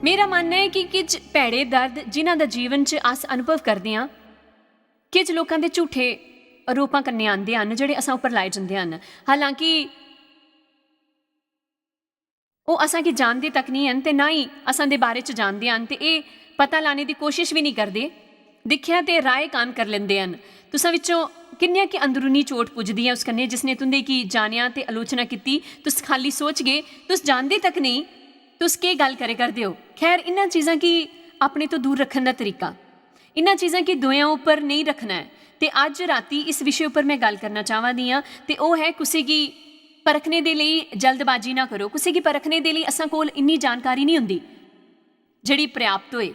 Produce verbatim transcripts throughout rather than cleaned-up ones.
मेरा मानना ऐ कि किश भैड़े दर्द जिन्हां दा जीवन च अस अनुभव करदे आं, किश लोकां दे झूठे आरोपां कन्नै आंदे हन, जेह्ड़े असां उप्पर लाए जंदे हन। हालांकि ओह् असां गी जानदे तक निं हन ते ना ही असां दे बारे च जानदे हन ते एह् पता लाने दी कोशश बी निं करदे। दिक्खेआ ते राय कान करी लैंदे हन। तुसां विच्चों किन्नियां कि अंदरूनी चोट पुजदी ऐ उस कन्नै जिसने तुं'दे गी जानेआ ते आलोचना कीती। तुस खाल्ली सोचगे, तुस जानदे तक नेईं, तुस केह् गल्ल करै करदे ओ। खैर, इन्हां चीजां गी अपने तो दूर रक्खन दा तरीका, इन्हां चीजां गी दुएआं उप्पर नेईं रक्खना ऐ। ते अज्ज राती इस विशे उप्पर में गल्ल करना चाह्वा दी आं, ते ओह् ऐ, कुसै गी परखने दे लेई जल्दबाजी ना करो। कुसै गी परखने दे लेई असां कोल इन्नी जानकारी निं होंदी जेह्ड़ी पर्याप्त होए।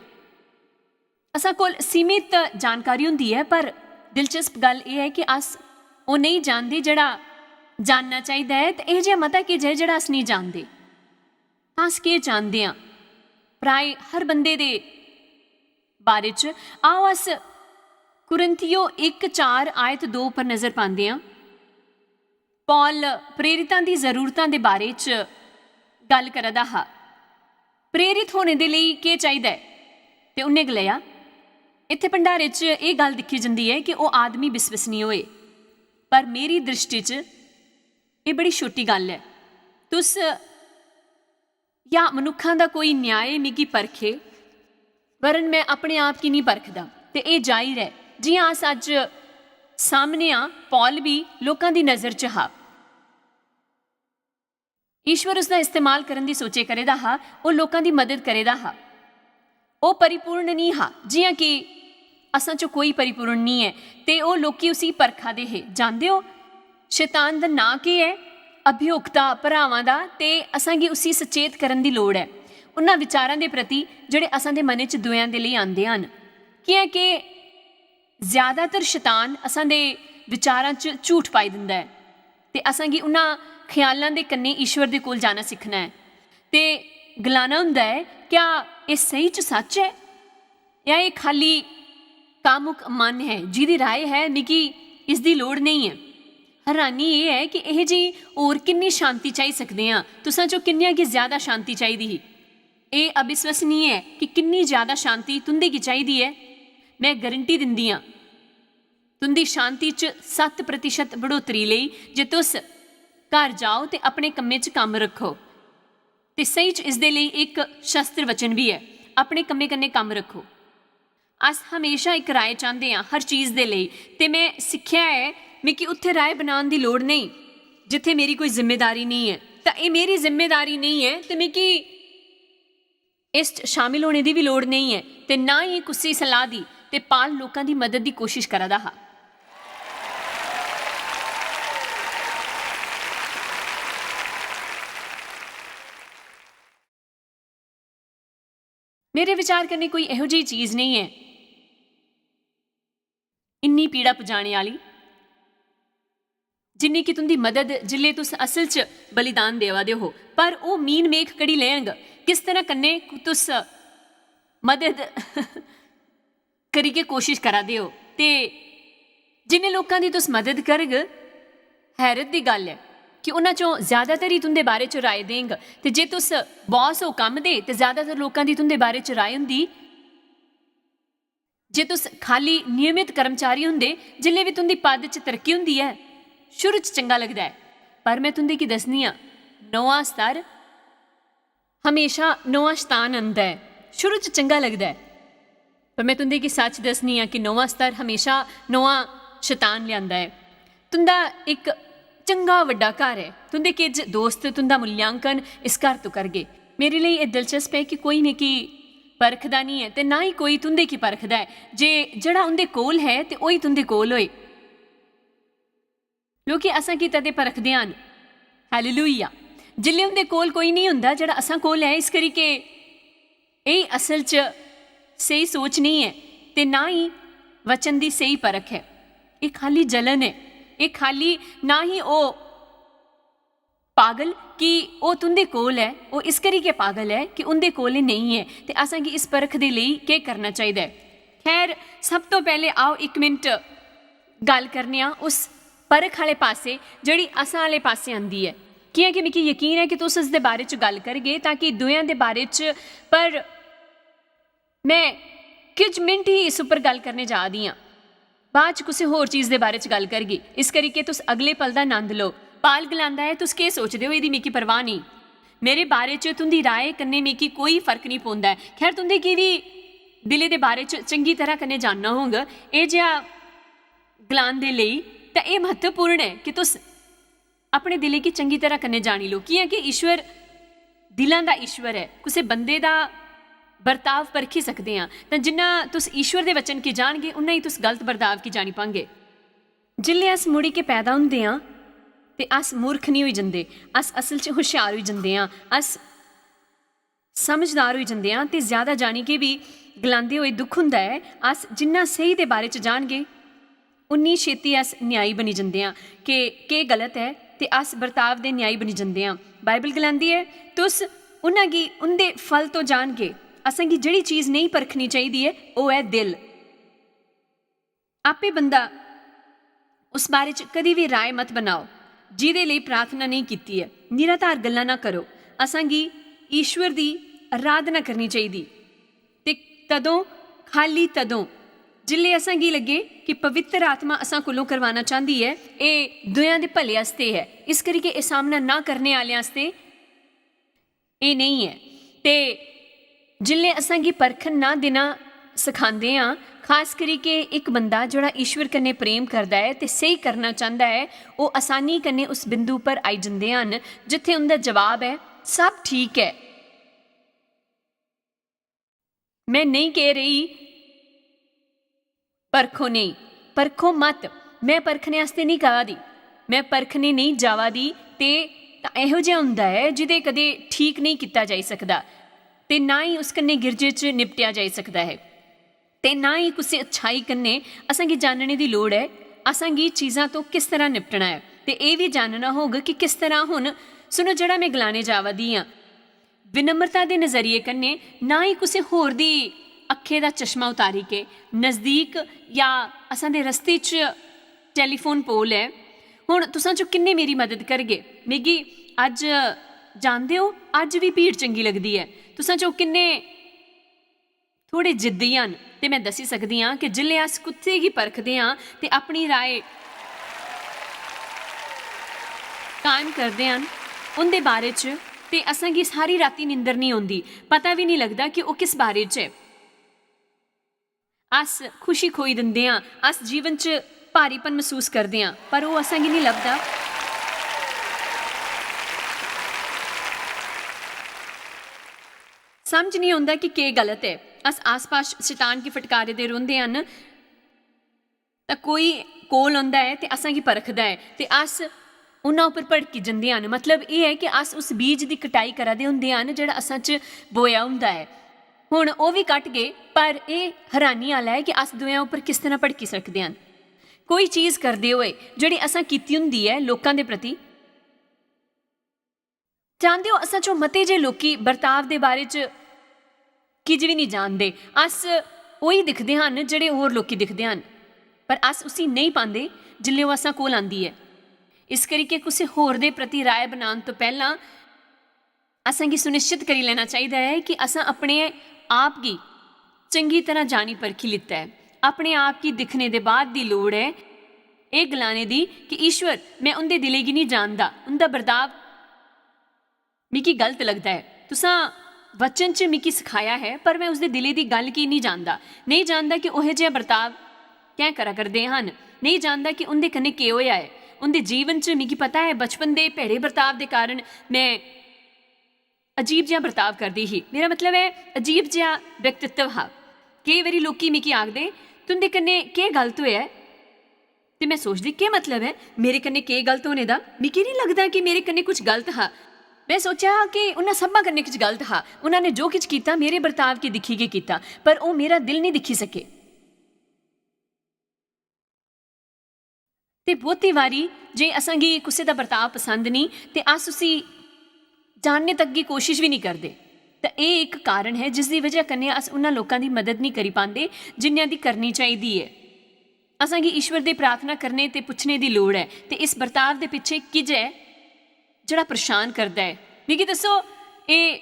असां कोल सीमित जानकारी होंदी ऐ, पर दिलचस्प गल्ल एह् ऐ कि अस ओह् नेईं जानदे जेह्ड़ा जानना चाहिदा ऐ, ते एह् जेहा मता किश ऐ जेह्ड़ा अस नेईं जानदे। तां अस केह् जानदे आं? प्राय हर बंदे दे बारे च। आओ, अस कुरिन्थियो इक चार आयत दो पर नजर पांदे आं। पौल प्रेरितां दी जरूरतां दे बारे च गल्ल करा दा हा। प्रेरित होने दे लेई केह् चाहिदा ऐ? ते उन्नै गलाया, इत्थै भंडारे च एह् गल्ल दिक्खी जंदी ऐ कि ओह् आदमी विश्वसनीय होए, पर मेरी दृष्टि च एह् बड़ी छोटी गल्ल ऐ। तुस या मनुक्खां दा कोई न्याय मिगी परखे, वरन में अपने आप गी निं परखदा। ते एह् जाहिर ऐ, जि'यां अस अज्ज सामने आं, पौल बी लोकां दी नजर च हा। ईश्वर उसदा इस्तेमाल करन दी सोचे करे दा हा, ओह् लोकां दी मदद करे दा हा। ओह् परिपूर्ण निं हा, जि'यां कि असां च कोई परिपूर्ण निं ऐ, ते ओह् लोकी उसी परखा दे हे। जानदे ओ, शैतान दा नांऽ केह् ऐ? अभियोक्ता भरावां दा, ते असां गी उसी सचेत करन दी लोड़ ऐ उन्हां विचारां दे प्रति जेह्ड़े असां दे मनै च दुएआं दे लेई आंदे हन, कि'यां कि ज्यादातर शैतान असां दे विचारां च झूठ पाई दिंदा ऐ ते असां गी उन्हां ख्यालां दे कन्नै ईश्वर दे कोल जाना सिक्खना ऐ ते गलाना होंदा ऐ, क्या एह् स्हेई च सच्च ऐ? या एह् खाल्ली कामुक मन ऐ, जिदी राय ऐ, "मिगी इसदी लोड़ नेईं ऐ"? हैरानी एह् ऐ कि एह् जेही होर किन्नी शांति चाही सकदे आं। तुसां चों किन्नियां गी ज्यादा शांति चाहिदी ही? एह् अविश्वसनीय ऐ कि किन्नी ज्यादा शांति तुं'दे गी चाहिदी ऐ। में गारंटी दिंदी आं, तुं'दी शांति च सत्त प्रतिशत बढ़ोतरी लेई जे तुस घर जाओ ते अपने कम्में च कम्म रक्खो। ते स्हेई च इसदे लेई इक शस्त्र वचन बी ऐ, "अपने कम्में कन्नै कम्म रक्खो।" अस हमेशा इक राय चांह्दे आं हर चीज दे लेई, ते में सिक्खेआ ऐ, मिगी उत्थै राय बनान दी लोड़ नेईं जित्थै मेरी कोई जिम्मेदारी नेईं ऐ। तां एह् मेरी जिम्मेदारी नेईं ऐ ते मिगी इस च शामिल होने दी बी लोड़ नेईं ऐ ते ना ही कुसै सलाह दी। ते पौल लोकां दी मदद दी कोशश करा दा हा। मेरे विचार कन्नै कोई एहो जेही चीज नेईं ऐ इन्नी पीड़ा पजाने आह्ली, जिन्नी कि तुं'दी मदद जिसलै तुस असल च बलिदान देआ दे हो, पर ओह् मीन मेख कड़ी लैंग। किस तरह कन्नै तुस मदद करियै कोशश करा दे ओ, ते जिन्ने लोकां दी तुस मदद करग, हैरत दी गल्ल ऐ कि उन्हां चों ज्यादातर ही तुं'दे बारे च राय देंग। ते जे तुस बॉस ओ कम्म दे, ते ज्यादातर लोकां दी तुं'दे बारे च राय होंदी। जे तुस खाल्ली नियमित कर्मचारी होंदे, जिसलै बी तुं'दी पद च तरक्की होंदी ऐ, शुरू च चंगा लगदा ऐ, पर में तुं'दे गी दस्सनी आं, नोआ स्तर हमेशा नोआ शतान आंदा ऐ। शुरू च चंगा लगदा ऐ, पर में तुं'दे गी सच्च दस्सनी आं कि नोआ स्तर हमेशा नोआ शतान लेआंदा ऐ। तुं'दा इक चंगा बड्डा घर ऐ, तुं'दे किश दोस्त तुं'दा मूल्यांकन इस घर तो करगे। मेरे लेई एह् दिलचस्प ऐ कि कोई मिगी परखदा निं ऐ ते ना ही कोई तुं'दे गी परखदा ऐ। जे जेह्ड़ा उं'दे कोल ऐ ते ओही तुं'दे कोल होए। लोकी असां गी तदे परखदे हन। हालेलुया। जिसलै उं'दे कोल कोई निं होंदा जेह्ड़ा असां कोल ऐ, इस करी के एह् असल च स्हेई सोच नेईं ऐ ते ना ही वचन दी स्हेई परख ऐ। एह् खाल्ली जलन ऐ। एह् खाल्ली ना ही ओह् पागल कि ओह् तुं'दे कोल ऐ, ओह् इस करी गै पागल ऐ कि उं'दे कोल एह् नेईं ऐ। ते असें गी इस परख दे लेई केह् करना चाहिदा ऐ? खैर, सब तो पैह्ले आओ इक मिनट गल्ल करने आं उस परख आह्ले पासै जेह्ड़ी असां आह्ले पासै आंदी ऐ। कि'यां कि मिगी यकीन ऐ कि तुस इस दे बारे च गल्ल करगे तां कि दुएं दे बारे च, पर में किश मिंट ही इस उप्पर गल्ल करने जा दी आं। बाद च कुसै होर चीज दे बारे च गल्ल करगी, इस करियै तुस अगले पल दा नंद लो। पाल गलांदा ऐ, "तुस केह् सोचदे ओ? एह्दी मिगी परवाह् नेईं। मेरे बारे च तुं'दी राय कन्नै मिगी कोई फर्क नेईं पौंदा ऐ।" खैर, तुं'दे गी बी दिलै दे बारे च चंगी तरह कन्नै जानना होग। एह् जेहा गलान दे लेई ते एह् म्हत्तवपूर्ण ऐ कि तुस अपने दिलै गी चंगी तरह कन्नै जानी लो, कि'यां कि ईश्वर दिलां दा ईश्वर ऐ। कुसै बंदे दा बर्ताव परखी सकदे आं, तां जिन्ना तुस ईश्वर दे वचन गी जानगे, उन्ना ही तुस गलत बर्ताव गी जानी पांगे। जिसलै अस मुड़ी के पैदा होंदे आं, ते अस मूर्ख निं होई जंदे, अस असल च हुशियार होई जंदे आं, अस समझदार होई जंदे आं, ते ज्यादा जानी के बी गलांदे होए दुख होंदा ऐ। अस जिन्ना स्हेई दे बारे च जानगे, उन्नी छेती अस न्यायी बनी जंदे आं कि केह् गलत ऐ, ते अस बर्ताव दे न्यायी बनी जंदे आं। बाइबल गलांदी ऐ, "तुस उन्हां गी उं'दे फल तो जानगे।" असेंगी जेह्ड़ी चीज नेईं परखनी चाहिदी ऐ, ओह् ऐ दिल। आपे बंदा उस बारे च कदी बी राय मत बनाओ, जिदे लेई प्रार्थना नेईं कीती ऐ। निराधार गल्लां ना करो। असांगी ईश्वर दी आराधना करनी चाहिदी। ते तदों, खाली तदों, जिसलै असांगी लग्गे कि पवित्र आत्मा असां कोलों करवाना चांहदी ऐ, एह् दुएं दे भले आस्तै ऐ। इस करियै एह् सामना ना करने आह्लें आस्तै एह् नेईं ऐ। ते जिसलै असांगी परखन ना देना सखांदे आं, खास करी के इक बंदा जेह्ड़ा ईश्वर कन्नै प्रेम करदा ऐ ते स्हेई करना चांहदा ऐ, ओह् असानी कन्नै उस बिंदु पर आई जंदे हन जित्थै उं'दा जवाब ऐ, "सब ठीक ऐ।" में नेईं कह रही, परखो नेईं, परखो मत। में परखने आस्तै नेईं कहा दी, में परखने नेईं जावा दी। ते तां एहो जेहा होंदा ऐ जिदे कदे ठीक नेईं कीता जाई सकदा, ते ना ही उस कन्नै गिरजे च निपटेआ जाई सकदा ऐ, ते ना ही कुसै अच्छाई कन्नै। असेंगी जानने दी लोड़ ऐ, असेंगी चीजां तो किस तरह निपटना ऐ, ते एह् बी जानना होग कि किस तरह। हुन सुनो, जेह्ड़ा में गलाने जावा दी आं, विनम्रता दे नजरिए कन्नै, ना ही कुसै होर दी अक्खें दा चश्मा उतारी के। नजदीक या असां दे रस्ते च टेलीफोन पोल ऐ। हुन तुसां चों किन्ने मेरी मदद करगे? मिगी अज्ज, जानदे ओ, अज्ज बी भीड़ चंगी लगदी ऐ। तुसां चों किन्ने थोड़े जिद्दी हन, ते में दस्सी सकदी आं कि जिसलै अस कुत्ते गी परखदे आं ते अपनी राय कायम करदे हन उं'दे बारे च, ते असेंगी सारी रातीं नींदर निं औंदी, पता बी निं लगदा कि ओह् किस बारे च ऐ। अस खुशी खोई दिंदे आं, अस जीवन च भारीपन मसूस करदे आं, पर ओह् असेंगी निं लभदा। समझ निं औंदा कि केह् गलत ऐ। अस आस-पास शैतान गी फटकारे दे रौंह्दे हन, तां कोई कोल औंदा ऐ ते असेंगी परखदा ऐ, ते अस उन्ना उप्पर भड़की जंदे हन। मतलब एह् ऐ कि अस उस बीज दी कटाई करा दे होंदे हन जेह्ड़ा असां च बोया होंदा ऐ। हुन ओह् बी कट्ट गे, पर एह् हैरानी आह्ला ऐ कि अस दुएं उप्पर किस तरह भड़की सकदे हन। कोई चीज करदे होए जेह्ड़ी असां कीती होंदी ऐ लोकां दे प्रति। जानदे ओ, असां चों मते जे लोकी बर्ताव दे बारे च किश बी निं जानदे। अस ओही दिखदे हन जेह्ड़े होर लोकी दिखदे हन, पर अस उसी नेईं पांदे जिसलै ओह् असां कोल आंदी ऐ। इस करियै कुसै होर दे प्रति राय बनान तो पैह्लां असेंगी सुनिश्चत करी लैना चाहिदा ऐ कि असें अपने आप गी चंगी तरह जानी परखी लित्ता ऐ। अपने आप गी दिक्खने दे बाद दी लोड़ ऐ एह् गलाने दी कि, "ईश्वर, में उं'दे दिलै गी निं जानदा, उं'दा बर्ताव मिगी गलत लगदा ऐ। तुसां वचन च मिगी सखाया ऐ, पर में उसदे दिलै दी गल्ल गी निं जानदा, नेईं जानदा कि ओह् जेहा बर्ताव कैं करा करदे हन, नेईं जानदा कि उं'दे कन्नै केह् होएआ ऐ। उं'दे जीवन च, मिगी पता ऐ, बचपन दे भैड़े बर्ताव दे कारण में अजीब जेहा बर्ताव करदी ही। मेरा मतलब ऐ, अजीब जेहा व्यक्तित्व हा। केई बारी लोकी मिगी आखदे, 'तुं'दे कन्नै केह् गलत होएआ ऐ?' ते में सोचदी, 'केह् मतलब ऐ मेरे कन्नै केह् गलत होने दा? मिगी निं लगदा कि मेरे कन्नै कुछ गलत हा। में सोचेआ कि उन्ना सब्भा कन्नै कुछ गलत हा। उन्ना ने जो कुछ कीता, मेरे बर्ताव गी दिक्खी गै कीता, पर ओह् मेरा दिल निं दिक्खी सके।' ते बहुती बारी जे असांगी कुसै दा बर्ताव पसंद निं ते अस उसी जानने तक दी कोशिश बी निं करदे, तां एह् इक कारण ऐ जिसदी बजह कन्नै अस उन्ना लोकां दी मदद निं करी पांदे जिन्नें दी करनी चाहिदी ऐ। असांगी ईश्वर दे प्रार्थना करने ते पुच्छने दी लोड़ ऐ, ते इस बर्ताव दे पिच्छें किज ऐ जेह्ड़ा परेशान करदा ऐ? मिगी दस्सो, एह्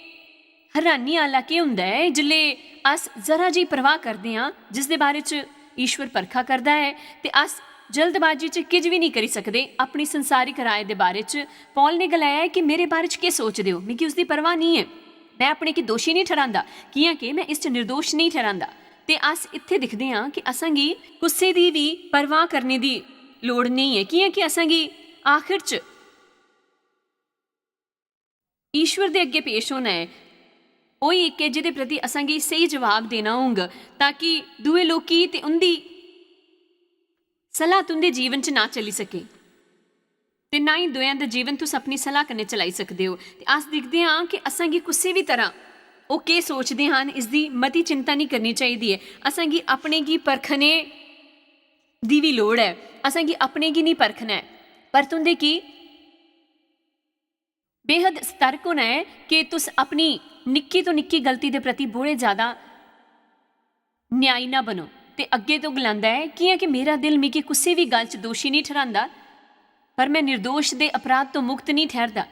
हैरानी आह्ला केह् होंदा ऐ जिसलै अस जरा जी परवाह करदे आं जिसदे बारे च ईश्वर परखा करदा ऐ, ते अस जल्दबाजी च किश बी नेईं करी सकदे। अपनी संसारिक राय दे बारे च पौल ने गलाया ऐ कि मेरे बारे च केह् सोचदे ओ, मिगी उसदी परवाह नेईं ऐ। में अपने गी दोशी नेईं ठरांदा, कि'यां के में इस च निर्दोश नेईं ठरांदा। ते अस इत्थै दिखदे आं कि असेंगी कुसै दी बी परवाह करने दी लोड़ नेईं ऐ, कि'यां के असेंगी आखिर च ईश्वर दे अग्गें पेश होना ऐ। ओही इक ऐ जेह्दे प्रति असेंगी स्हेई जवाब देना होंग, ताकि दूए लोकी ते उं'दी सलाह तुं'दे जीवन च ना चली सके, ते ना ही दूएं दा जीवन तुस अपनी सलाह कन्नै चलाई सकदे ओ। ते अस दिखदे आं कि असेंगी कुसै बी तरह ओह् केह् सोचदे हन, इसदी मती चिंता नेईं करनी चाहिदी ऐ। असेंगी अपने गी परखने दी बी लोड़ ऐ। असेंगी अपने गी नेईं परखना ऐ, पर तुं'दे की बेहद सतर्क होना ऐ कि तुस अपनी निक्की तो निक्की गलती दे प्रति बड़े ज्यादा न्यायी ना बनो। ते अग्गें तो गलांदा ऐ, "कि'यां कि मेरा दिल मिगी कुसै बी गल्ल च दोशी नेईं ठर्हांदा, पर में निर्दोश दे अपराध तो मुक्त नेईं ठैह्रदा।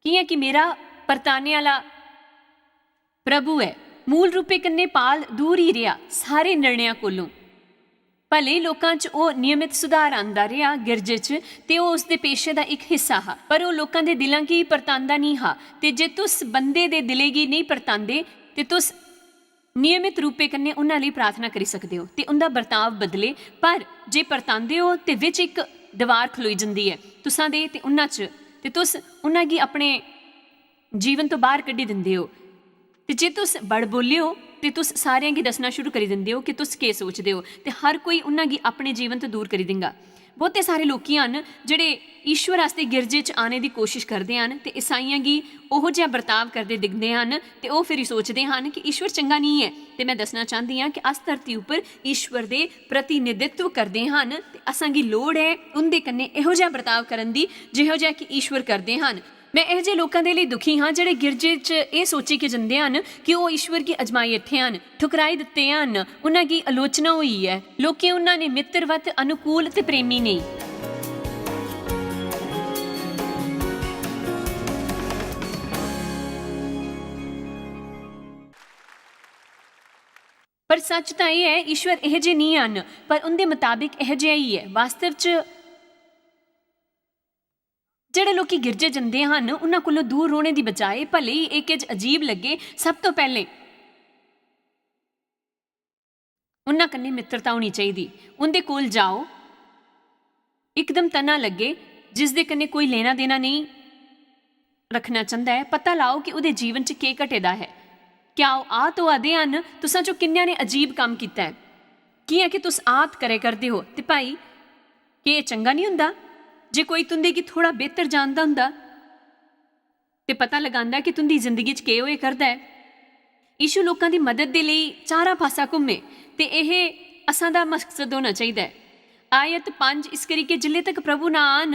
कि'यां कि मेरा परताने आह्ला प्रभु ऐ।" मूल रूपे कन्नै पाल दूर ही रेहा सारे निर्णयां कोलों। भले लोकां च ओह् नियमित सुधार आंदा रेहा गिरजे च, ते ओह् उसदे पेशे दा इक हिस्सा हा, पर ओह् लोकां दे दिलां गी परतांदा नेईं हा। ते जे तुस बंदे दे दिलै गी नेईं परतांदे, ते तुस नियमित रूपे कन्नै उन्हां लेई प्रार्थना करी सकदे ओ ते उं'दा बर्ताव बदले। पर जे परतांदे ओ ते बिच इक दीवार खलोई जंदी ऐ तुसां दे ते उन्हां च, ते तुस उन्हां गी अपने जीवन तो बाहर कड्ढी दिंदे ओ। ते जे तुस बड़ बोल्ले ओ, ते तुस सारेआं गी दस्सना शुरू करी दिंदे ओ कि तुस केह् सोचदे ओ, ते हर कोई उन्हां गी अपने जीवन तो दूर करी दिंगा। बहुते सारे लोकी हन जेह्ड़े ईश्वर आस्तै गिरजे च आने दी कोशिश करदे हन ते ईसाइयां गी ओहो जेहा बर्ताव करदे दिखदे हन, ते ओह् फिरी सोचदे हन कि ईश्वर चंगा नेईं ऐ। ते में दस्सना चांह्दी आं कि अस धरती उप्पर ईश्वर दे प्रतिनिधित्व करदे हन, ते असांगी लोड़ ऐ उं'दे कन्नै एहो जेहा बर्ताव करन दी जेहो जेहा कि ईश्वर करदे हन। में एहो जेहे लोकां दे लेई दुखी हां जेह्ड़े गिरजे च एह् सोची के जंदे हन कि ओह् ईश्वर गी अजमाई इट्ठे हन, ठुकराई दित्ते हन, उन्हां गी आलोचना होई ऐ। लोकें उन्हां ने मित्रवत, अनुकूल ते प्रेमी नेईं। पर सच तां एह् ऐ, ईश्वर एहो जेह् नेईं हन, पर उं'दे मताबक एहो जेहा ही ऐ। वास्तव च जेह्ड़े लोकी गिरजे जंदे हन, उन्हां कोलों दूर रौह्ने दी बजाए, भले ही एह् किश अजीब लग्गे, सब तो पैह्लें उन्हां कन्नै मित्रता होनी चाहिदी। उं'दे कोल जाओ, इकदम तना लग्गे, जिसदे कन्नै कोई लेना देना नेईं रखना चांह्दा ऐ, पता लाओ कि ओह्दे जीवन च केह् घटे दा ऐ। क्या ओह् आहत होआ दे हन? तुसां चों किन्नेआं ने अजीब कम्म कीता ऐ? कि'यां कि तुस आहत करै करदे ओ। ते भाई, केह् एह् चंगा निं होंदा जे कोई तुं'दे गी थोह्ड़ा बेहतर जानदा होंदा? ते पता लगांदा कि तुं'दी जिंदगी च केह् होए करदा ऐ। यीशु लोकां दी मदद दे लेई चारा पासा घुम्मे, ते एह् असां दा मकसद होना चाहिदा ऐ। आयत पंज, इस करी के जिल्ले तक प्रभु ना आन,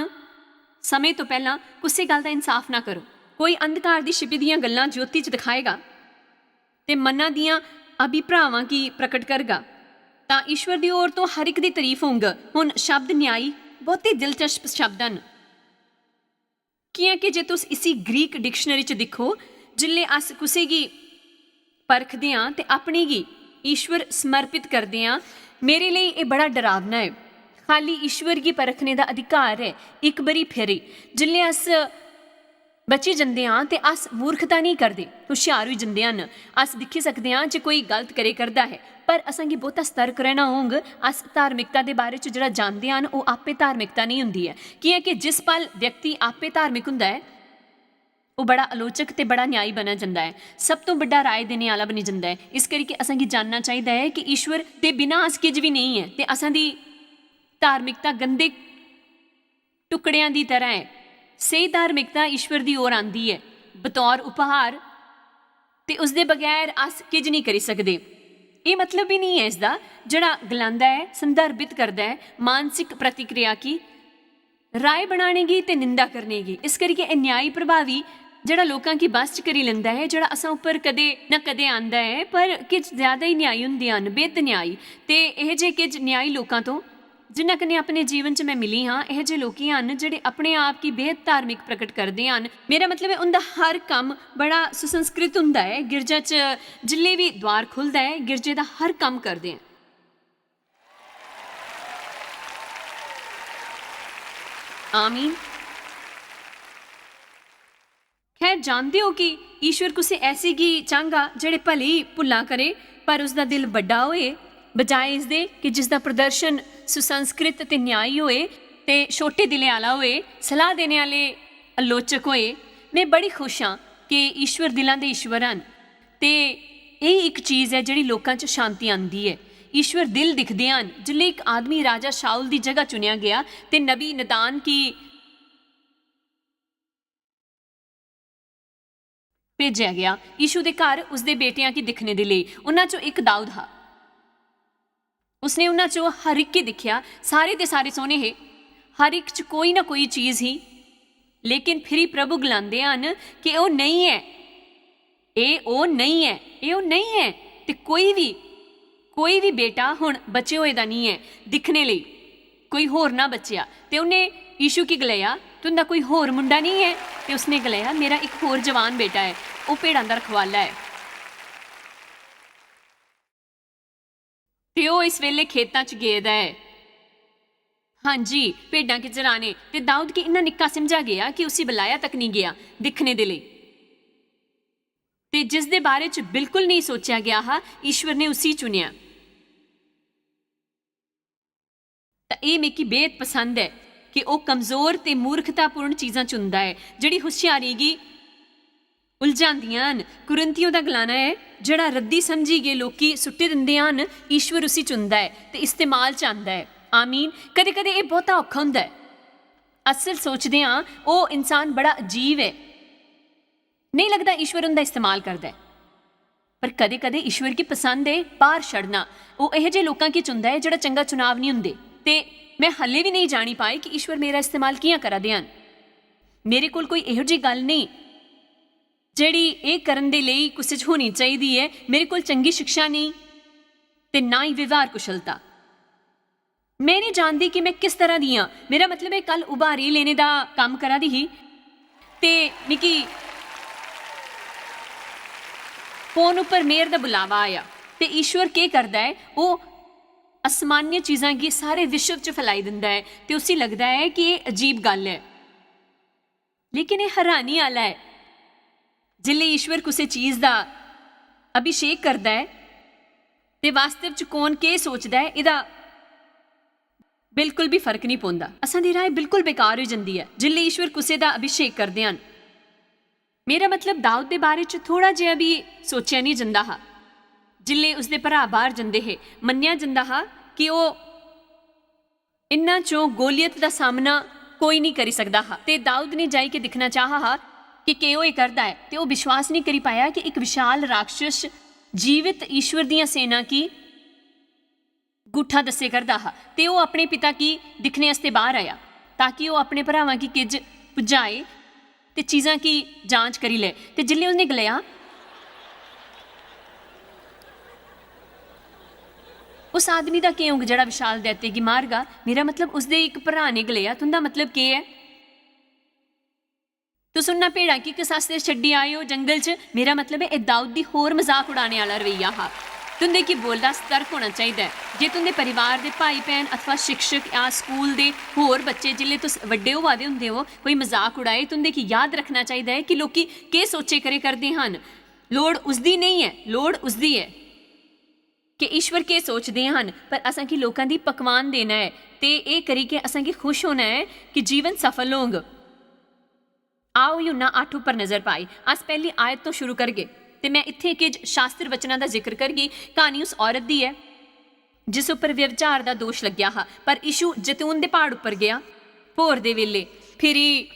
समें तो पैह्लां कुसै गल्ल दा इंसाफ ना करो। कोई अंधकार दी छिपी दियां गल्लां ज्योति च दिखाएगा, ते मना दियां अभिप्रावां गी प्रकट करगा, तां ईश्वर दी ओर तो हर इक दी तारीफ होंग। हुन शब्द न्यायी बहुते दिलचस्प शब्द हन। कि'यां कि जे तुस इसी ग्रीक डिक्शनरी च दिक्खो, जिसलै अस कुसै गी परखदे आं ते अपने गी ईश्वर समर्पित करदे आं, मेरे लेई एह् बड़ा डरावना ऐ। खाली ईश्वर गी परखने दा अधिकार ऐ। इक बारी फिरी जिसलै अस बची जंदे आं ते अस मूर्खता नेईं करदे, हुशियार होई जंदे हन। अस दिक्खी सकदे आं जे कोई गलत करे करदा ऐ, पर असेंगी बहुता सतर्क रैह्ना होंग। अस धार्मिकता दे बारे च जेह्ड़ा जानदे हन, ओह् आपे धार्मिकता नेईं होंदी ऐ, कि'यां कि जिस पल व्यक्ति आपे धार्मिक होंदा ऐ, ओह् बड़ा आलोचक ते बड़ा न्यायी बनेआ जंदा ऐ, सब तो बड्डा राय देने आह्ला बनी जंदा ऐ। इस करी कि असेंगी जानना चाहिदा ऐ कि ईश्वर दे बिना अस किश बी नेईं ऐ, ते असें दी धार्मिकता गंदे टुकड़ेआं दी तरह ऐ। स्हेई धार्मिकता ईश्वर दी ओर आंदी ऐ, बतौर उपहार, ते उसदे बगैर अस किश नेईं करी सकदे। एह् मतलब बी नेईं ऐ इसदा जेह्ड़ा गलांदा ऐ, संदर्भित करदा ऐ मानसिक प्रतिक्रिया गी, राय बनाने गी ते निंदा करने गी। इस करियै एह् न्यायी प्रभावी जेह्ड़ा लोकां गी बस च करी लैंदा ऐ, जेह्ड़ा असां उप्पर कदें ना कदें आंदा ऐ, पर किश ज्यादा ही न्यायी होंदे हन, बेहद न्यायी। ते एह् जे किश न्यायी लोकां तो जिन्ना कन्नै अपने जीवन च में मिली हां, एह जे लोकी हन जेह्ड़े अपने आप गी बेहद धार्मिक प्रकट करदे हन। मेरा मतलब ऐ, उंदा हर कम्म बड़ा सुसंस्कृत हुंदा ऐ। गिरजा च जिल्ले बी द्वार खु'लदा ऐ, गिरजे दा हर कम्म करदे हन। आमीन। खैर, जानदे ओ कि ईश्वर कुसै ऐसे गी चांह्गा जेह्ड़े भले ही भुल्लां करे, पर उसदा दिल बड्डा होए, बजाए इसदे कि जिसदा प्रदर्शन सुसंस्कृत ते न्यायी होए ते छोटे दिलै आह्ला होए, सलाह देने आह्ले आलोचक होए। में बड़ी खुश आं कि ईश्वर दिलां दे ईश्वर हन ते एह् इक चीज ऐ जेह्ड़ी लोकां च शांति आंदी ऐ। ईश्वर दिल दिखदे हन। जिसलै इक आदमी राजा शाऊल दी जगह चुनेआ गेआ ते नबी नदान गी भेजेआ गेआ यीशु दे घर उसदे बेटेआं गी दिक्खने दे लेई। उन्हां चों इक दाऊद हा। उसने उन्हां चों हर इक गी दिक्खेआ, सारे दे सारे सोह्ने हे, हर इक च कोई ना कोई चीज ही। लेकिन फिरी प्रभु गलांदे हन कि ओह् नेईं ऐ, एह् ओह् नेईं ऐ, एह् ओह् नेईं ऐ। ते कोई बी, कोई बी बेटा हुन बचे होए दा निं ऐ दिक्खने लेई, कोई होर ना बचेआ। ते उ'न्नै यीशु गी गलाया, "तुं'दा कोई होर मुंडा निं ऐ?" ते उसने गलाया, "मेरा इक होर जवान बेटा ऐ, ओह् भेड़ां दा रखवाला ऐ। ते ओह् इस बेल्लै खेतां च गेदा ऐ।" हां जी, भेड्डां गी चराने। ते दाऊद गी इन्ना निक्का समझा गेआ कि उसी बलाया तक निं गेआ दिक्खने दे लेई। ते जिसदे बारे च बिल्कुल नेईं सोचेआ गेआ हा, ईश्वर ने उसी चुनेआ। तां एह् मिगी बेहद पसंद ऐ कि ओह् कमजोर ते मूर्खतापूर्ण चीजां चुनदा ऐ, जेह्ड़ी हुशियारी गी उलझांदियां न। कुरिन्थियों दा गलाना ऐ, "जेह्ड़ा रद्दी समझी गे लोकी सुट्टी दिंदे हन, ईश्वर उसी चुनदा ऐ ते इस्तेमाल च आंदा ऐ।" आमीन। कदें-कदें एह् बहुता औखा होंदा ऐ। असल सोचदे आं, ओह् इंसान बड़ा अजीब ऐ। नेईं लगदा ईश्वर उं'दा इस्तेमाल करदा ऐ। पर कदें-कदें ईश्वर गी पसंद ऐ भार छड़ना। ओह् एहो जे लोकां गी चुनदा ऐ जेह्ड़ा चंगा चुनाव निं हुंदे। ते में हल्ले बी नेईं जानी पाई कि ईश्वर मेरा इस्तेमाल कि'यां करा दे हन। मेरे कोल कोई एहो जी गल्ल नेईं जेह्ड़ी एह् करन दे लेई कुसै च होनी चाहिदी ऐ। मेरे कोल चंगी शिक्षा नेईं ते ना ही व्यवहार कुशलता। में निं जानदी कि में किस तरह दी आं। मेरा मतलब ऐ, कल उभारी लेने दा कम्म करा दी ही ते मिगी फोन उप्पर मेयर दा बुलावा आया। ते ईश्वर केह् करदा ऐ? ओह् असमान्य चीजां गी सारे विश्व च फैलाई दिंदा ऐ ते उसी लगदा ऐ कि एह् अजीब गल्ल ऐ। लेकिन एह् हैरानी आह्ला ऐ, जिसलै ईश्वर कुसै चीज दा अभिषेक करदा ऐ ते वास्तव च कौन केह् सोचदा ऐ, एह्दा बिल्कुल बी फर्क निं पौंदा। असां दी राय बिल्कुल बेकार होई जंदी ऐ जिसलै ईश्वर कुसै दा अभिषेक करदे हन। मेरा मतलब, दाऊद दे बारे च थोड़ा जेहा बी सोचेआ निं जंदा हा। जिसलै उसदे भ्राऽ बाह्र जंदे हे, मन्नेआ जंदा हा कि ओह् इन्हां चों गोलियत दा सामना कोई निं करी सकदा हा। ते दाऊद ने जाई के दिक्खना चाहा हा कि केह् होए करदा ऐ, ते ओह् विश्वास निं करी पाया कि इक विशाल राक्षस जीवत ईश्वर दियां सेना गी गुट्ठा दस्से करदा हा। ते ओह् अपने पिता गी दिक्खने आस्तै बाह्र आया, ताकि ओह् अपने भ्रावां गी किज पुजाए ते चीजां गी जांच करी लै। ते जिसलै उसने गलाया, "उस आदमी दा केह् होंग जेह्ड़ा विशाल दैते गी मारगा?" मेरा मतलब, उसदे इक भ्राऽ ने गलाया, "तुं'दा मतलब केह् ऐ? तुस उन्ना भेड़ां गी किस आस्तै छड्डी आए ओ जंगल च?" मेरा मतलब ऐ, एह् दाऊद दी होर मजाक उड़ाने आह्ला रवैया हा। तुं'दे गी बोलदा सतर्क होना चाहिदा ऐ। जे तुं'दे परिवार दे भाई भैन अथवा शिक्षक जां स्कूल दे होर बच्चे, जिसलै तुस बड्डे होआ दे होंदे ओ, कोई मजाक उड़ाए, तुं'दे गी याद रक्खना चाहिदा ऐ कि लोकी केह् सोचे करे करदे हन। लोड़ उसदी नेईं ऐ, लोड़ उसदी ऐ कि ईश्वर केह् सोचदे हन, पर असां गी लोकां दी पकवान देना ऐ ते एह् करियै असां गी खुश होना ऐ कि जीवन सफल होंग। आओ, यूहन्ना अट्ठ उप्पर नजर पाई। अस पैह्ली आयत तो शुरू करगे ते में इत्थें किश शास्त्र वचनां दा जिक्र करगी। क्हानी उस औरत दी ऐ जिस उप्पर व्यभिचार दा दोश लग्गेआ हा, पर यीशु जैतून दे प्हाड़ उप्पर गेआ भोर दे बेल्ले। फिरी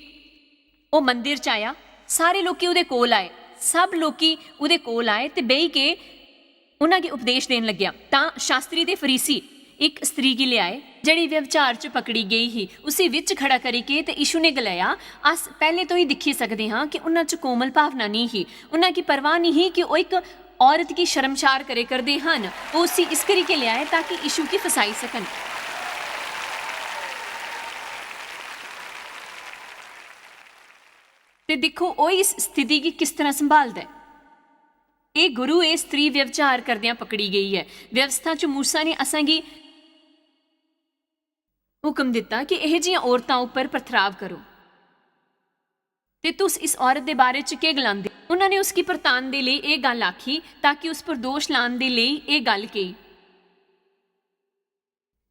ओह् मंदिर च आया, सारे लोकी ओह्दे कोल आए, सब लोकी ओह्दे कोल आए ते बेही के उन्हां गी उपदेश देन लग्गेआ। तां शास्त्री ते फरीसी इक स्त्री गी लेआए, जेह्ड़ी व्यभिचार च पकड़ी गेई ही। उसी विच खड़ा करी के ते यीशु ने गलाया, "अस पैह्ले तो ही दिक्खी सकदे हां कि उन्हां च कोमल भावना नेईं ही। उन्हां गी परवाह नेईं ही कि ओह् इक औरत गी शर्मशार करे करदे हन। ओह् उसी इस करी के लेआए ताकि यीशु गी फसाई सकन।" ते दिक्खो, ओह् इस स्थिति गी किस तरह संभालदा ऐ। एह् गुरु, एह् स्त्री व्यभिचार करदियां पकड़ी गेई ऐ। व्यवस्था च मूसा ने असांगी हुक्म दित्ता कि एह् जियां औरतां उप्पर पथराव करो। ते तुस इस औरत दे बारे च केह् गलांदे? उन्होंने उसगी परतान दे लेई एह् गल्ल आखी, ताकि उस पर दोश लान दे लेई एह् गल्ल केई।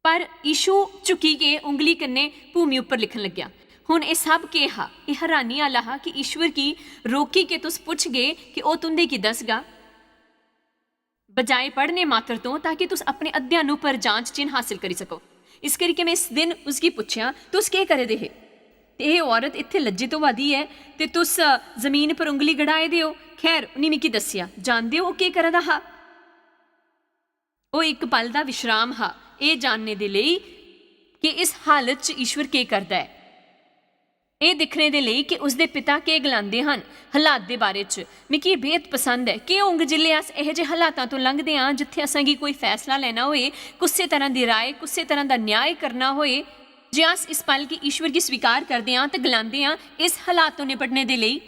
पर यीशु झुकी के उंगली कन्नै भूमि उप्पर लिखन लग्या। हुन एह् सब केह् हा? एह् हैरानी आह्ला हा कि ईश्वर गी रोकी के तुस पुच्छगे कि ओह् तुं'दे गी दसगा, बजाए पढ़ने मात्र तो, ताकि तुस अपने अध्ययन उप्पर जांच चिन्ह हासल करी सको। इस करियै में इस दिन उसगी पुच्छेआ, "तुस केह् करै दे हे? ते एह् औरत इत्थै लज्जित होआ दी ऐ, ते तुस, अ, जमीन पर उंगली गड़ाए दे ओ।" खैर, उन्नै मिगी दस्सेआ। जानदे ओ ओह् केह् करा दा हा? ओह् इक पल दा विश्राम हा, एह् जानने दे लेई कि इस हालत च ईश्वर केह् करदा ऐ। एह् दिक्खने दे लेई कि उसदे पिता केह् गलांदे हन हालात दे बारे च। मिगी एह् बेहद पसंद ऐ। केह् होंग जिसलै अस एहो जे हालातां तो लंघदे आं जित्थै असांगी कोई फैसला लैना होए, कुसै तरह दी राय, कुसै तरह दा न्याय करना होए? जे अस इस पल गी ईश्वर गी स्वीकार करदे आं ते गलांदे आं, "इस हालात तो निपटने दे लेई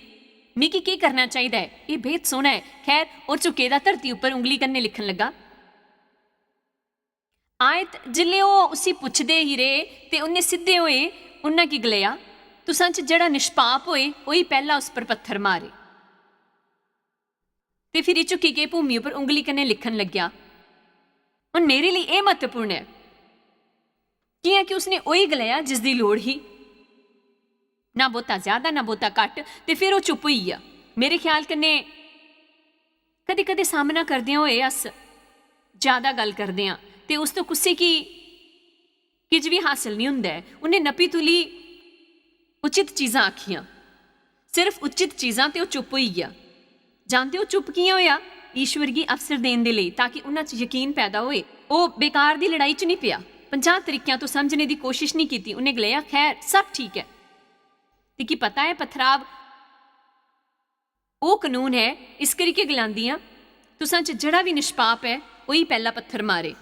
मिगी केह् करना चाहिदा ऐ?" एह् बेहद सोह्ना ऐ। खैर, ओह् झुके दा धरती उप्पर उंगली कन्नै लिखन लगा। आयत, जिसलै ओह् उसी पुछदे ही रेह् ते उन्नै सिद्धे होए उन्ना की गलाया, "तुसां च जेह्ड़ा निष्पाप होए, ओही पैह्ला उस पर पत्थर मारे।" ते फिरी झुकी के भूमि उप्पर उंगली कन्नै लिखन लग्या। हुन मेरे लेई एह् म्हत्तवपूर्ण ऐ, कि'यां कि उसने ओही गलाया जिसदी लोड़ ही, ना बहुता ज्यादा, ना बहुता घट्ट, ते फिर ओह् चुप होई गेआ। मेरे ख्याल कन्नै कदें-कदें सामना करदे होए अस ज्यादा गल्ल करदे आं ते उस तो कुसै गी किश बी हासल निं होंदा ऐ। उन्नै नपी तुली उचित चीजां आखियां, सिर्फ उचित चीजां, ते ओह् चुप होई गेआ। जानदे ओ चुप कि'यां होएआ? ईश्वर गी अवसर देन दे लेई, ताकि उन्हां च यकीन पैदा होए। ओह् बेकार दी लड़ाई च निं पेआ। पंजाह् तरीकेआं तो समझने दी कोशिश निं कीती। उन्नै गलाया, "खैर, सब ठीक ऐ।" मिगी पता ऐ, पथराव ओह् कनून ऐ, इस करी के गलांदी आं, तुसां च जेह्ड़ा बी निष्पाप ऐ, ओही पैह्ला पत्थर मारे।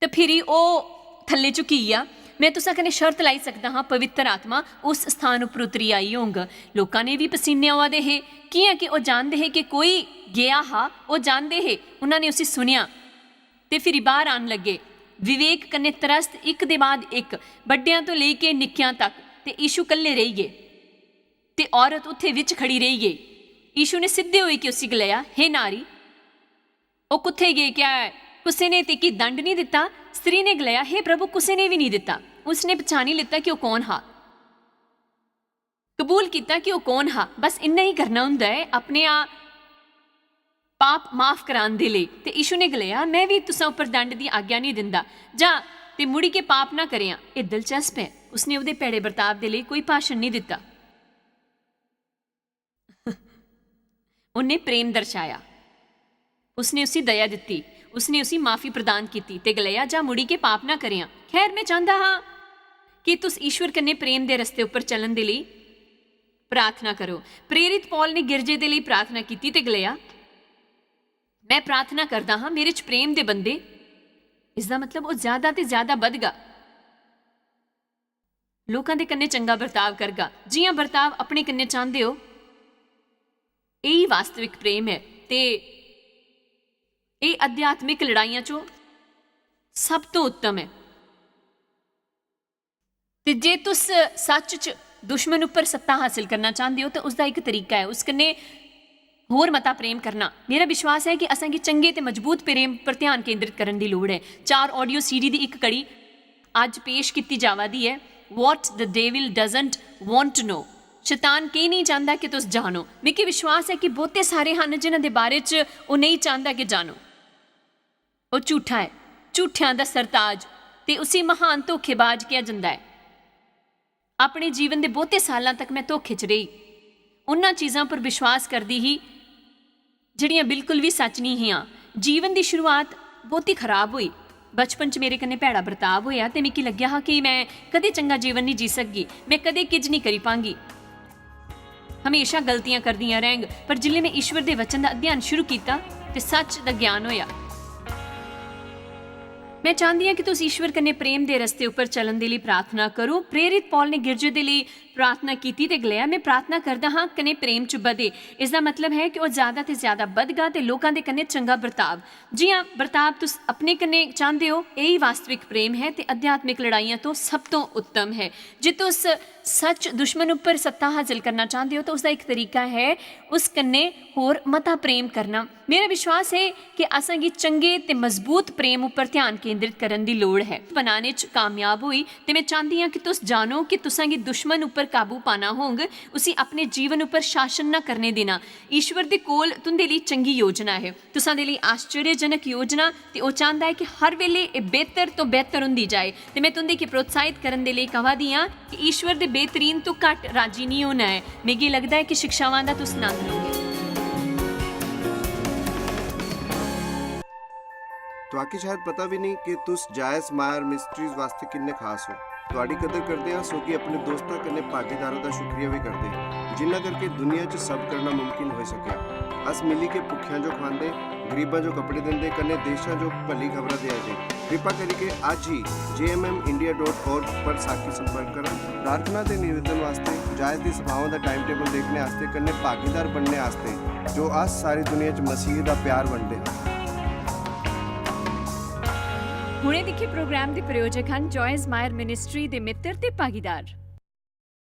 ते फिरी ओह् थल्ले झुकी गेआ। में तुसां कन्नै शर्त लाई सकदा हां, पवित्र आत्मा उस स्थान उप्पर उतरी आई होंग। लोकां ने बी पसीने आवा दे हे, कि'यां कि ओह् जानदे हे कि कोई गेआ हा, ओह् जानदे हे, उन्हां ने उसी सुनेआ। ते फिरी बाह्र आन लगे। विवेक कन्नै त्रस्त, इक दे बाद इक, बड्डेआं तो लेई के निक्केआं तक, ते यीशु कल्ले रेही गे। ते औरत उत्थे विच खड़ी रेही गेई। यीशु ने सिद्धे होई के उसी गलाया, "हे नारी, ओह् कुत्थे गे? क्या कुसै ने तेकी दंड नहीं दिता?" स्त्री ने गलाया, "हे प्रभु, कुसै ने भी नहीं दिता।" उसने पछानी लिता कि ओह् कौन हा। कबूल किता कि ओह् कौन हा। बस इन्ना ही करना हुंदा ऐ, अपने आप पाप माफ करान दे लेई। ते यीशु ने गलाया, "मैं भी तुसां उप्पर दंड दी आज्ञा नहीं दिंदा। जा ते मुड़ी के पाप ना करेआं।" एह् दिलचस्प ऐ, उसने ओह्दे भैड़े बर्ताव दे लेई कोई भाशन नहीं दिता। उन्हें प्रेम दर्शाया, उसने उसी दया दित्ती, उसने उसी माफी प्रदान कीती ते गलाया, "जा मुड़ी के पाप ना करेआं।" खैर, मैं चांहदा हां कि तुस ईश्वर कन्नै प्रेम दे रस्ते उप्पर चलन दे लेई प्रार्थना करो। प्रेरित पौल ने गिरजे दे लेई प्रार्थना कीती ते गलाया, "मैं प्रार्थना करदा हां, मेरे च प्रेम दे बंदे," इसदा मतलब ओह् ज्यादा ते ज्यादा बधगा, लोकां दे कन्नै चंगा बर्ताव करगा, जि'यां बर्ताव अपने कन्नै चांहदे ओ। एही वास्तविक प्रेम ऐ ते एह् आध्यात्मिक लड़ाइयां चों सब तो उत्तम ऐ। ते जे तुस सच च दुश्मन उप्पर सत्ता हासल करना चांहदे ओ, तां उसदा इक तरीका ऐ, उस कन्नै होर मता प्रेम करना। मेरा विश्वास ऐ कि असेंगी चंगे ते मजबूत प्रेम पर ध्यान केंद्रित करन दी लोड़ ऐ। चार audio CD दी इक कड़ी अज्ज पेश कीती जावा दी ऐ, "What the devil doesn't want to know।" शैतान केह् नेईं चांहदा कि तुस जानो। मिगी विश्वास ऐ कि बहुते सारे हन जिन्हां दे बारे च ओह् नेईं चांहदा कि जानो। ओह् झूठा ऐ, झूठेआं दा सरताज, ते उसी महान धोखेबाज किहा जंदा ऐ। अपने जीवन दे बहुते सालां तक मैं धोखे च रेही, उन्हां चीजां पर विश्वास करदी ही जेह्ड़ियां बिल्कुल बी सच निं हियां। जीवन दी शुरुआत बहुती खराब होई। बचपन च मेरे कन्नै भैड़ा बर्ताव होएआ ते मिगी लग्गेआ हा कि मैं कदें चंगा जीवन निं जी सकगी, मैं कदें किश निं करी पांगी, हमेशा गलतियां करदियां रैंह्ग। पर जिसलै मैं ईश्वर दे वचन दा अध्ययन शुरू कीता ते सच दा ज्ञान होएआ, मैं चांहदी आं कि तुस ईश्वर कन्नै प्रेम दे रस्ते उप्पर चलन दे लेई प्रार्थना करो। प्रेरित पौल ने गिरजे दे लेई प्रार्थना कीती ते गलाया, "मैं प्रार्थना करदा हां कन्नै प्रेम च बधे।" इसदा मतलब है कि ओह ज्यादा ते ज्यादा बधगा ते लोकां दे कन्नै चंगा बर्ताव। जियां बर्ताव तुस अपने कन्नै चांहदे हो, यही वास्तविक प्रेम है ते आध्यात्मिक लड़ाइयां तो सब तो उत्तम है। जे तुस सच दुश्मन उप्पर सत्ता हासल करना चांहदे हो, तो उसदा इक तरीका है उस कन्नै होर मता प्रेम करना। मेरा विश्वास है कि असां गी चंगे ते मजबूत प्रेम उप्पर ध्यान केंद्रित करन दी लोड़ है। बनाने च कामयाब होई ते मैं चांहदी आं कि तुस जानो कि तुसां गी दुश्मन उप्पर काबू पाना होंग, उसी अपने जीवन उप्पर शासन न करने देना। ईश्वर दे कोल तुंदे लेई चंगी योजना है, तुसां दे लेई आश्चर्यजनक योजना, ते ओह चांहदा ऐ कि हर वेले एह बेहतर तो बेहतर हुंदी जाए। ते मैं तुंदे गी प्रोत्साहित करन दे लेई कहा दी आं कि ईश्वर दे बेहतरीन तो घट्ट राजी नहीं होना ऐ। मिगी लगदा ऐ कि शिक्षावां दा तुस नंद लोगे। तुआकी शायद पता भी नहीं कि तुस जायस मायर मिस्ट्रीज वास्ते किन्ने खास हो। तुआडी कदर करदे आं, सो कि अपने दोस्तां कन्नै भागीदारां दा शुक्रिया भी करदे आं, जिन्ना करके दुनिया च सब करना मुमकिन होई सकेआ। अस मिली के भुक्खेआं जो खवांदे, गरीबां जो कपड़े दिंदे, कन्नै देशां जो भली खबरां देआ दे। कृपा करियै अज्ज ही J M M India dot org पर साकी संपर्क करो। प्रार्थना ते निवेदन वास्ते, जायस दी सभावां दा टाइम टेबल देखने आस्तै, कन्नै भागीदार बनने आस्तै, जो अस सारी दुनिया च मसीह दा प्यार बंडदे हां। हुणे दिक्खे प्रोग्राम दे प्रायोजक हन जॉयस मायर मिनिस्ट्री दे मित्र ते भागीदार।